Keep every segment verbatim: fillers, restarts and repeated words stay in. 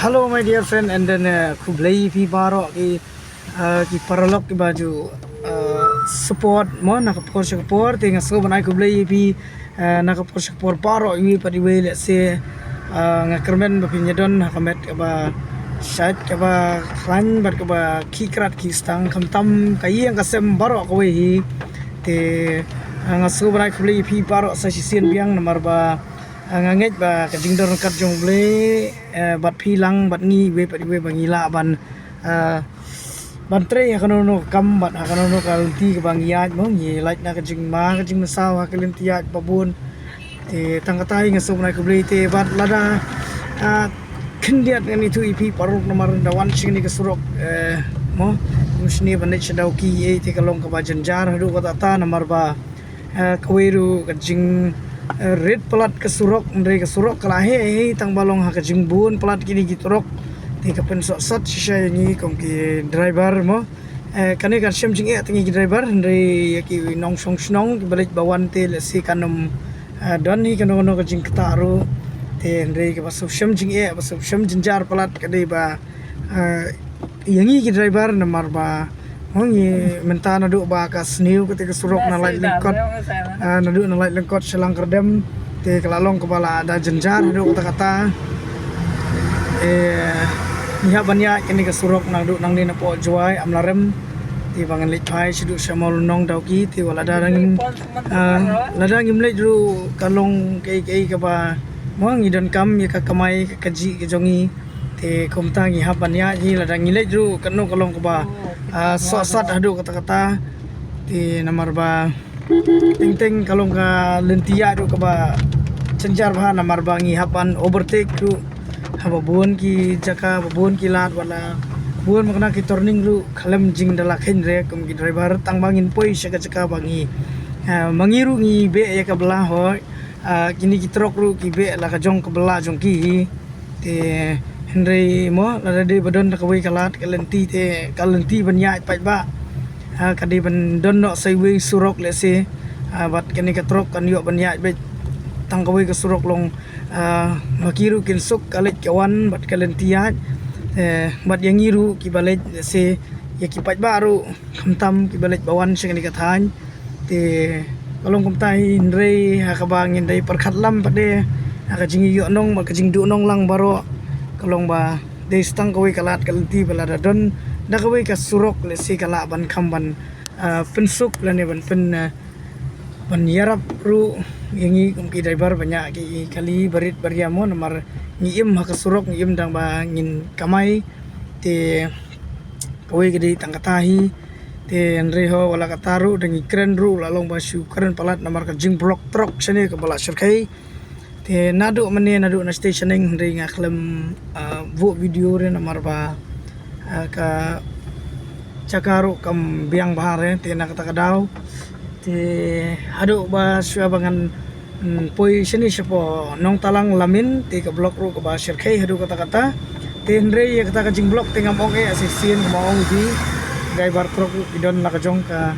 Hello my dear friend, and then uh, khublei ïa phi baroh ki uh, ki paralok kiba ju uh, support mo na ka por sha ka por. Te nga sngewbha ban ai khublei ïa phi uh, na ka por sha ka por baroh, iwei pat iwei. Let's say uh, nga kyrmen ba phin ïadon ha ka met kaba shait, kaba khlaiñ bad kaba khih krat khih stang, khamtam ka ïing ka sem baroh kawei hi. Te uh, nga sngewbha ban ai khublei ïa phi baroh sa shisien biang, namar ba uh, nga ngeit ba ka jingdon ryngkat jong U Blei uh, bad phi lang bad ngi, iwei pat iwei, ba ngi lah ban uh, ban trei ha kano kano ka kam bad ha kano kano ka lynti kaba ngi ïaid mo. Ngi lait na ka jingma ka jingmynsaw ha ka lynti ïaid ba bun. Te tang kata hi nga sngewbha ban ai khublei. Te bad lada uh, khyndiat ngan ïathuh ïa phi paralok, namar da wan sha kane ka surok uh, mo, kum shane ban leit sha Dawki, eh, te ka long kaba jynjar haduh katta katta, namar ba uh, kawei ruh ka jing uh, rit palat ka surok, hynrei ka surok ka la heh heh tang ba long ha ka jingbun palat kine ki trok. Te ka pynsohsat shisha ïa ngi kum ki driver mo. Uh, kane kan shem jingeh tang ïa ki driver, hynrei ïa ki nongshong shnong kiba leit ba wan te let's say kan ym uh, don hi kano kano ka jingktah ruh. Te hynrei kaba shu shem jingeh, ba shu shem jynjar palat ka dei ba uh, ïa ngi ki driver, namar ba mo ngi mynta naduh ba ka sniew kata ka surok na Lait Lyngkot, uh, naduh na Lait Lyngkot sha Langkyrdem, te ka la long kaba la da jynjar haduh katta katta. Eh, ngi hap ban ïaid kane ka surok naduh nangne napoh Jowai, Amlarem, te ba ngan leit phai shaduh sha Mawlynnong, Dawki. Te wat lada ngim uh, lada ngim leit ruh ka long kaei kaei kaba mo ngi donkam ïa ka kamai ka kajih ka jong ngi. Te kumta ngi hap ban ïaid hi, lada ngi leit ruh kano ka long kaba uh, sohsat haduh katta katta. Te namar ba teng teng ka long ka lynti ïaid ruh kaba jynjar bha, namar ba ngi hap ban overtake ruh haba bun ki jaka, ba bun ki lad, wat la bun ma kane ki turning ruh khlem jingdala kheiñ re kum ki driver, tang ba ngin poi sha ka jaka ba ngi uh, ma ngi ruh ngi beh ïa ka bylla hoi. Uh, kine ki trok ruh ki beh la ka jong ka bylla jong ki hi. Te hynrei mo lada dei ba don da kawei ka lad ka lynti, te ka lynti ban ïaid paidbah uh, ka dei ban don noh sa iwei surok let's say. Uh, bad kane ka trok kan ïoh ban ïaid beit tang kawei ka surok long. Uh, ma ki ruh kin suk ka leit ka wan bad ka lynti ïaid. Eh, bad ïa ngi ruh kiba leit let's say, ïa ki paidbah ruh khamtam kiba leit ba wan sha kane ka thaiñ. Te ka long kumta hi, hynrei ha kaba ngin dei pyrkhat lam pat de ha ka jingïohnong bad ka jingduhnong lang baroh, ka long ba dei tang kawei ka lad ka lynti ba lada don da kawei ka surok let's say ka lah ban kham ban uh, pynsuk lane ban pyn uh, ban ïarap ruh ïa ngi kum ki driver ba ñiah ki kali barit baria mo, namar ngi im ha ka surok, ngi im tang ba ngin kamai. Te kawei ka dei tang kata hi. Te hynrei ho wat la kata ruh da ngi kren ruh la long ba shu kren palat namar ka jingblock trok shane kaba la shyrkhei. Te naduh mynne naduh na station hynrei nga khlem uh, buh video re namar ba uh, ka jaka ruh kam biang bha re. Te na kata ka daw te haduh ba shuwa ba ngan mm, poi shane shapoh Nongtalang Lamin, te ka block ruh kaba shyrkhei haduh katta katta. Te hynrei ïa kata ka jingblock te ngam ong eh, shisien ngam ong hi. Driver trok ruh ki don la ka jong ka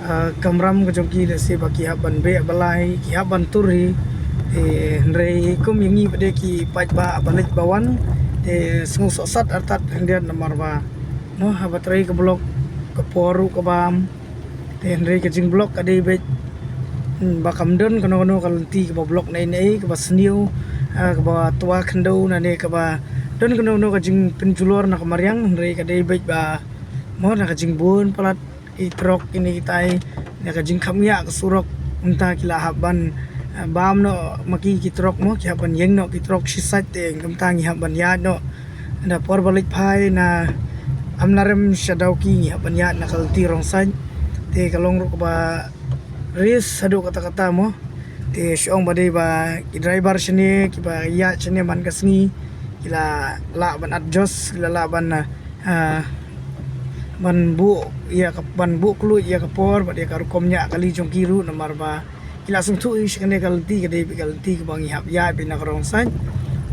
uh, kamram ka jong ki, let's say ba ki hap ban beh bylla hi, ki hap ban tur hi. Te hynrei kum ïa ngi pat de ki paidbah ba leit ba wan, te sngewsohsat artat khyndiat namar ba mo haba trei ka block ka por ruh ka bam. Te hynrei ka jingblock ka dei beit mm, ba kam don kano kano ka lynti kaba block nei nei, kaba sniew uh, kaba twa khyndew, nane kaba don kano kano ka jingpynjulor na ka mariang, hynrei ka dei beit ba mo na ka jingbun palat ki trok kine kitai, na ka jingkham ïa ka surok, mynta ki la hap ban uh, bam noh ma ki ki trok mo, ki hap ban ïeng noh ki trok shi sait, te kumta ngi hap ban ïaid noh da por ba leit phai na Amlarem sha Dawki, ngi hap ban ïaid na ka lynti rong sait. Te ka long ruh kaba risk haduh katta katta mo. Te shu ong ba dei ba ki driver shane kiba ïaid shane man ka sngi ki la lah ban adjust, ki la lah ban uh, ban buh ïa ka, ban buh kluid ïa ka por bad ïa ka rukom ñiah kali jong ki ruh namar ba ki la sngewthuh hi sha kane ka lynti ka dei beit ka lynti kaba ngi hap ïaid beit na ka rong sait.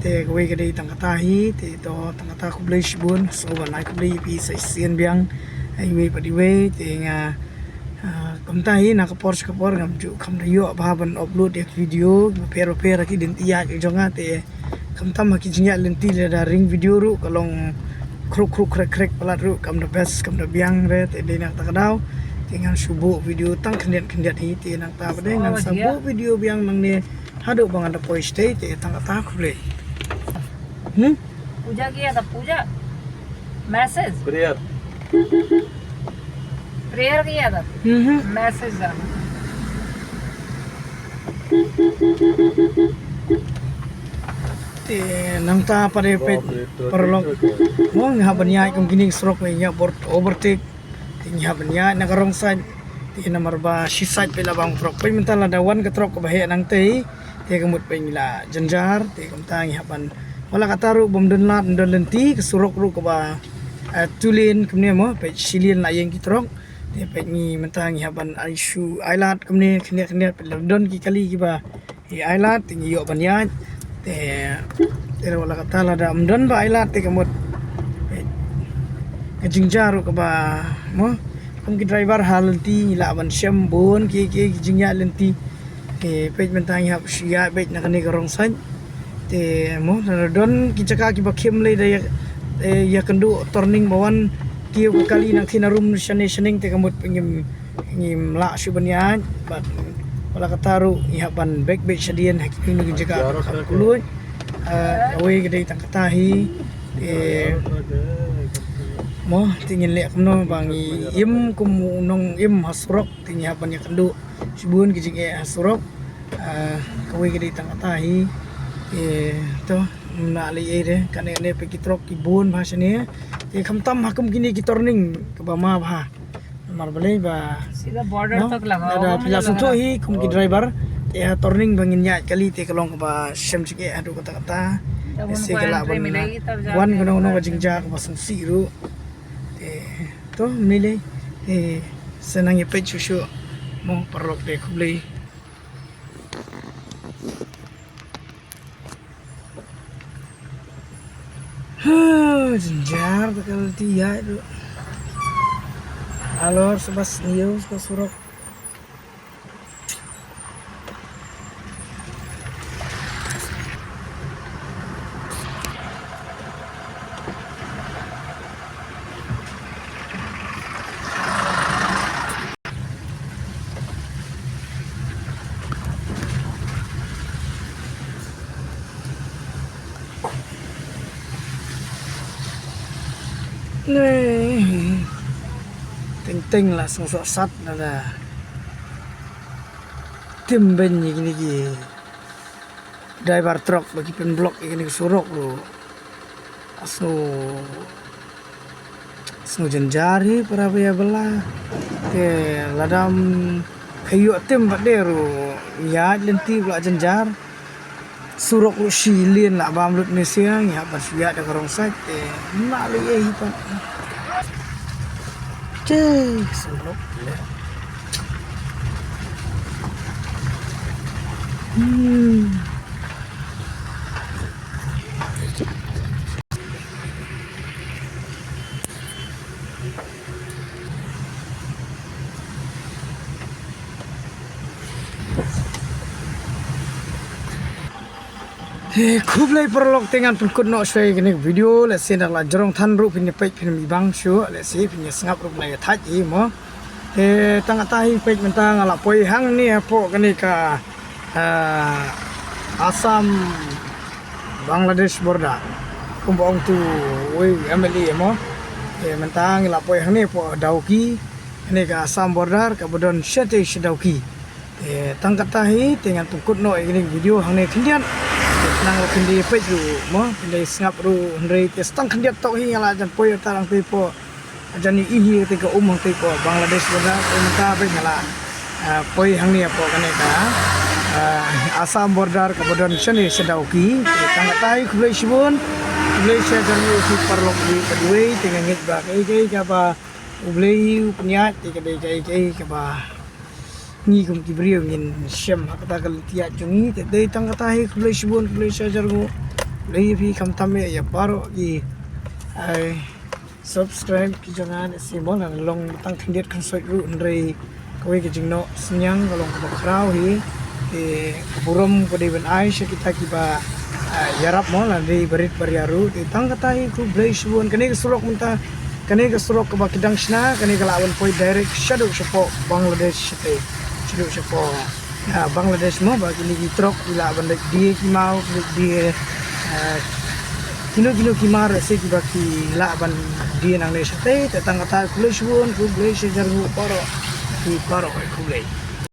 Te kawei ka dei tang kata hi, te to tang kata, khublei shibun, sngewbha ban ai khublei ïa phi sa shisien biang, iwei pat iwei. Te nga uh, kumta hi na ka por sha ka por ngam ju kham da ïoh bha ban upload ïa ki video bapher bapher ha ki lynti ïaid ka jong nga, te Khamtam ha ki jingïaid lynti lada ring video ruh ka long khruk khruk khrek khrek palat ruh kam da best kam da biang re, te dei na kata ka daw te ngan shu buh video tang khyndiat khyndiat hi, te nangta pat de ngan sa buh video biang nangne haduh ba ngan da poi shatei, te tang kata khublei. Hmm? पूजा किया था, पूजा? मैसेज? प्रेयर। प्रेयर किया था? हम्म। मैसेज था। Te nangta pat de peit paralok. Mo, ngi hap ban ïaid kum kine ki surok, ngi hap ban overtake. Te ngi hap ban ïaid na ka rong side. Te namar ba shi side peit la bam trok. Peit mynta lada wan ka trok kaba heh nangtei, te ka mut peit ngi la jynjar. Te kumta ngi hap ban, wat la katta ruh bym don lad, ym don lynti, ka surok ruh kaba, eh, two lane kumne mo, peit shi lane la ïeng ki trok. Te peit ngi mynta ngi hap ban ai shu ai lad kumne khyndiat khyndiat, peit la don ki kali kiba ïa ai lad, te ngi ïoh ban ïaid. Te, te wat la katta lada ym don ba ai lad te ka mut, eh, ka jingjar ruh kaba, mo, kum ki driver ha lynti ngi lah ban shem bun ki, ki, ki jingïaid lynti. Te peit mynta ngi hap shu ïaid beit na kane ka rong side. Te mo, lada don ki jaka kiba khim lei da ïa, eh, ïakynduh turning ba wan kiew ka kali nangthie na rum shane shaneng, te ka mut ngim ngim lah shuh ban ïaid, bad wat la katta ruh ngi hap ban bek bek shadien ha kino kino ki jaka kaba kham kylluid. Ah, kawei ka dei tang kata hi. Eh, mo, te ngin leh kumno ba ngi im kum u nongim ha surok, te ngi hap ban ïakynduh shibun ki jingeh ha surok. Ah, kawei ka dei tang kata hi. Eh, to, ym lah lei ei de, kane kane peit ki trok ki bun bha shane. Te khamtam ha kum kine ki turning kaba ma bha. Namar balei ba, सीधा बॉर्डर, no? तक लगा होगा, lada phi la sngewthuh hi kum ki driver, te ha turning ba ngin ïaid kali te ka long kaba shem jingeh haduh katta katta. Te se ka lah ban wan kano kano ka jingjia kaba sngewsih ruh. Te to, ym lei lei. Te sa nang ïa peit shuh shuh. Mo paralok, te khublei. Huh, jynjar te ka lynti ïaid ruh. Halor sa ba sniew sa ka surok. Teng teng la sngewsih sat lada tim beiñ ïa kine ki driver truck ba ki pynblock ïa kine ki surok ruh. Sngew, sngew jynjar hi para baieit bala. Te lada ym khaïoh tim pat de ruh ïaid lynti ba la jynjar. Surok ruh shi lane la bam lut ne sia, ngi hap ban shu ïaid da ka rong sait te. Ym lah lei ei hi pat. Te surok. Hmm. He, khublei paralok, te ngan pynkut noh shuwa ïa kane ka video, lehse na la jrong than ruh phin ïa peit phin ym ibang shuh, lehse phin ïa sngap ruh phin ïa thait hi mo. Te tang kata hi peit mynta nga la poi hangne hapoh kane ka, ah, Assam Bangladesh border. Kumba ong tu uwei u M L A mo. Te mynta ngi la poi hangne hapoh Dawki, kane ka Assam border kaba don shatei sha Dawki. Te tang kata hi te ngan pynkut noh ïa kane ka video hangne khyndiat. Te khnang ba phin da ïa peit ruh mo, phin da ïa sngap ruh, hynrei te sa tang khyndiat tok hi, nga la jan poi ïa tang tei hapoh jan ïohi ïa kata ka um hangtei hapoh Bangladesh border, te mynta ba nga la, ah, poi hangne hapoh kane ka, ah, Assam border kaba don shane sha Dawki. Te tang kata hi khublei shibun, khublei shihajar nguh ïa phi paralok uwei pa uwei, te nga ngeit ba kaei kaei kaba U Blei u pynïaid te ka dei kaei kaei kaba ngi kum ki briew ngin shem ha kata ka lynti ïaid jong ngi. Te dei tang kata hi, khublei shibun, khublei shihajar nguh. Khublei ïa phi khamtam ïa, ïa baroh ki, ai, subscribe ki jong nga, ne si mo, la long tang khyndiat khynsoit ruh, hynrei kawei ka jingnoh synñiang ka long kaba khraw hi. Te ka burom ka dei ban ai sha kita kiba, Ïarap mo la dei barit baria ruh, te tang kata hi khublei shibun. Kane ka surok mynta, kane ka surok kaba ki dang shna, kane ka lah ban poi direct shaduh shapoh Bangladesh shatei, shaduh shapoh, ah, Bangladesh mo, ba kine ki trok ki lah ban leit die ki maw, leit die, ah, kino kino ki mar se kiba ki lah ban die nangne shatei. Te tang kata khublei shibun, khublei shihajar nguh baroh, ki baroh khublei.